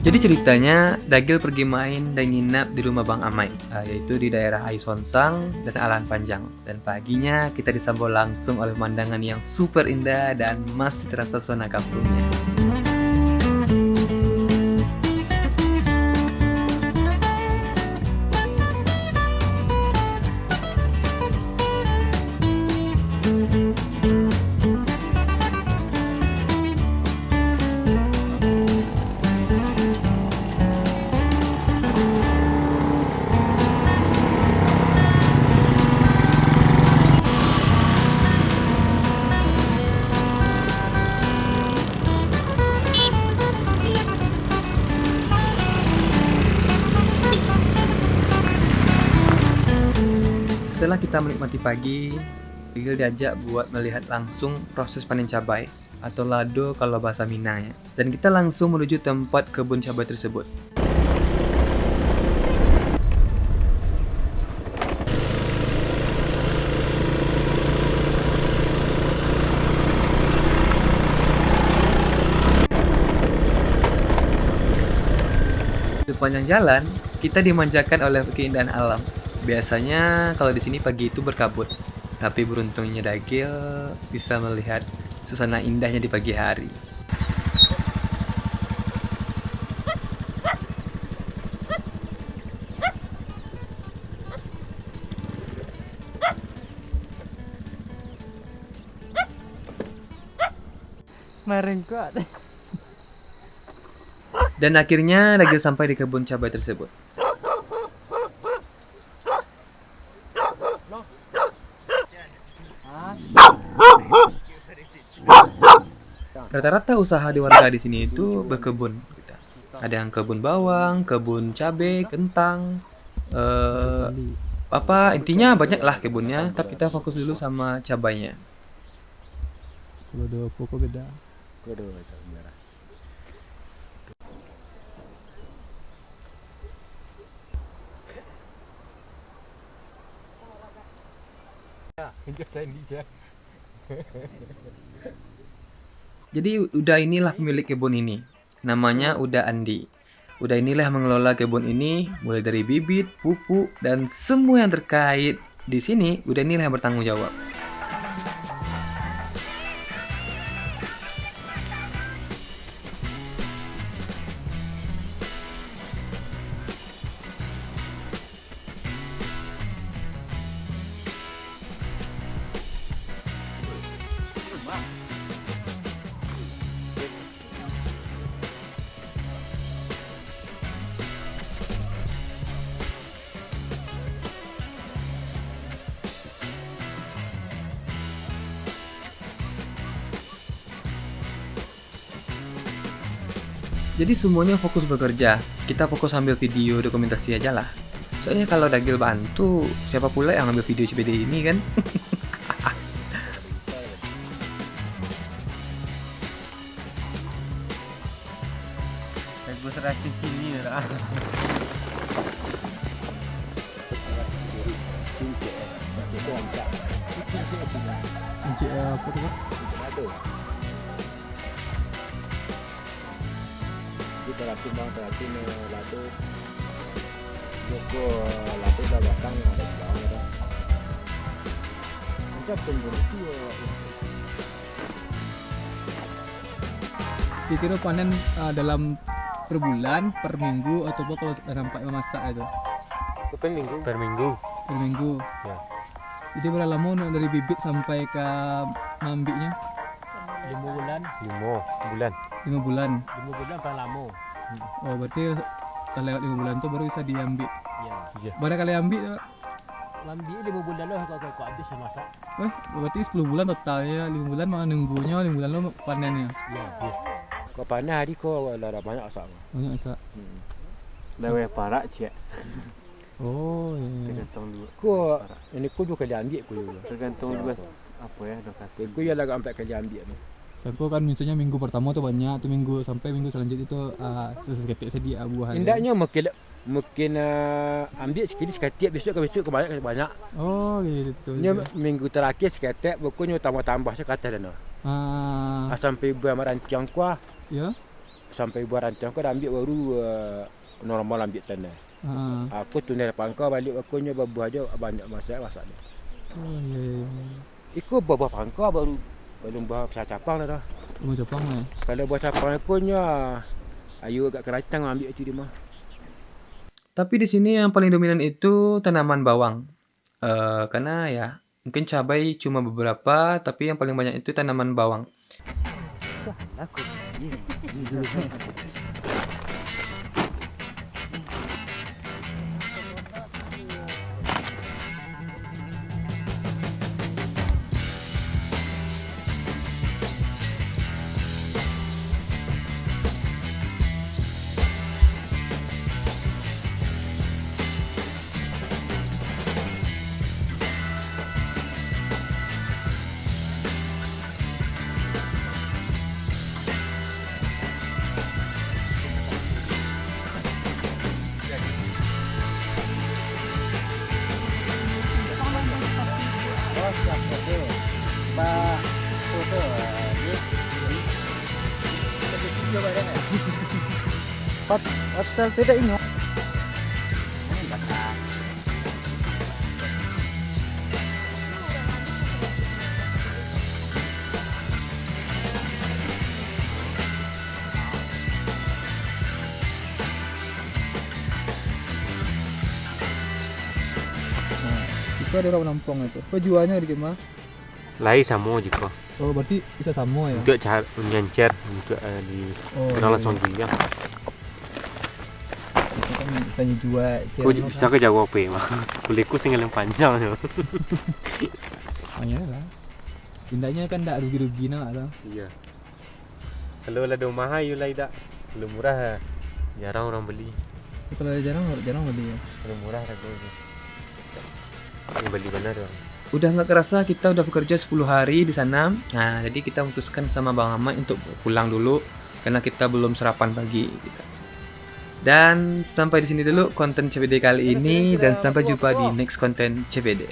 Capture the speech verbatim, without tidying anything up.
Jadi ceritanya, Dagil pergi main dan nginap di rumah Bang Amai, eh, yaitu di daerah Ayu Sonsang dan Alahan Panjang. Dan paginya kita disambut langsung oleh pemandangan yang super indah dan masih terasa suasana kampungnya. Setelah kita menikmati pagi, Dagil diajak buat melihat langsung proses panen cabai, atau lado kalau bahasa Minangnya. Dan kita langsung menuju tempat kebun cabai tersebut. Sepanjang jalan, kita dimanjakan oleh keindahan alam. Biasanya kalau di sini pagi itu berkabut, tapi beruntungnya Dagil bisa melihat suasana indahnya di pagi hari. Marengkok. Dan akhirnya Dagil sampai di kebun cabai tersebut. Rata-rata usaha di warga di sini itu berkebun. Ada yang kebun bawang, kebun cabe, kentang, eh, apa, intinya banyak lah kebunnya, tapi kita fokus dulu sama cabainya. Kalau ada apa-apa beda. Kalau ada apa-apa merah. Jadi, Uda inilah pemilik kebun ini. Namanya Uda Andi. Uda inilah yang mengelola kebun ini, mulai dari bibit, pupuk, dan semua yang terkait di sini, Uda inilah yang bertanggung jawab. Jadi semuanya fokus bekerja, kita fokus ambil video dokumentasi aja lah. Soalnya kalau Dagil bantu, siapa pula yang ambil video C B D ini kan? Bagus rating kini lah. Encik, eh, apa tu, Kak? Jadi, terakhir, Bang, terakhir, eh, lado. Joko, eh, lado dah batang, ada di bawah, dah. Macam pun begitu, eh. Kiro-kiro panen, ah, dalam per bulan, per minggu, atau apa kalau lah sampai mamasak itu? Per minggu. Per minggu. Per minggu. Ya. Jadi, bara lamo nak dari bibit sampai ka maambiknyo? Limo bulan. Limo bulan. Limo bulan. Limo bulan paling lamo. Oh, berarti lah lewat limo bulan tu baru bisa diambik. Ya. Iya. Bara kali ambik tu? Maambik limo bulan lah, kok, kok, kok habis lah masak. Eh, berarti sepuluh bulan totalnyo, limo bulan manunggunyo, limo bulan lo panennyo. Iya, iya. Kok panen hari ko lah, lah banyak masak. Banyak masak. Hmm. Leweh parak, ciek. Oh, iya, iya. Tergantung lu. Ko, ini ko duo kali ambiak ko yo. Tergantung luas apa ya lokasi. Ko yo lah ampek kali ambiak ni. Sangko kan misalnyo minggu pertamo tu banyak, tu minggu sampai minggu selanjutnyo tu, ah, saketek sadiak buahnyo. Indaknyo mungkin, mungkin, ah, ambiak sakali saketek, besok ka besok ka banyak, ka banyak. Oh, gitu. Nyo minggu terakhir saketek, bukannya tambah-tambah sakateh dah no. Ah. Ah, sampai buah marantiang kuah. Ya. Sampai buah rantiang ko dah ambiak baru, eh, normal ambiak tanah. Ha. Aku tunai pangka baliak, aku nyo babuah jo banyak masak, masak nyo. Oh, iya, iya, iya. Iko buah-buah pangka baru, balum buah capang lah dah. Buah capang lah. Kalau buah capang aku nyo, ayo agak karancang ambiak tu dia mah. Tapi di sini yang paling dominan itu tanaman bawang. Eh, karena ya, mungkin cabai cuma beberapa, tapi yang paling banyak itu tanaman bawang. Hotel tidak inyo. Nah, itu ada urang nampang itu. Kok jualnya di mah? Lai samo juo. Oh, berarti bisa samo ya? Untuk car-, nyancer, untuk, eh, di Oh, urang iya, langsung iya. Jual. Itu kan bisa dijual, Kok cewek bisa kan? Ka jauah apo, Mak? Kuliku sing paling panjang tu. Makanya lah. Indaknya kan ndak rugi-rugi nak tu. Iya. Kalau lah do mahal, yo lah idak. Kalau murah, jarang urang beli. Kalau jarang, jarang beli ya. Kalau murah harga tu. Yang beli bana tu. Udah nggak kerasa kita udah bekerja sepuluh hari di sana. Nah, jadi kita memutuskan sama Bang Ahmad untuk pulang dulu karena kita belum sarapan pagi gitu. Dan sampai di sini dulu konten C B D kali ini dan sampai jumpa di next konten C B D.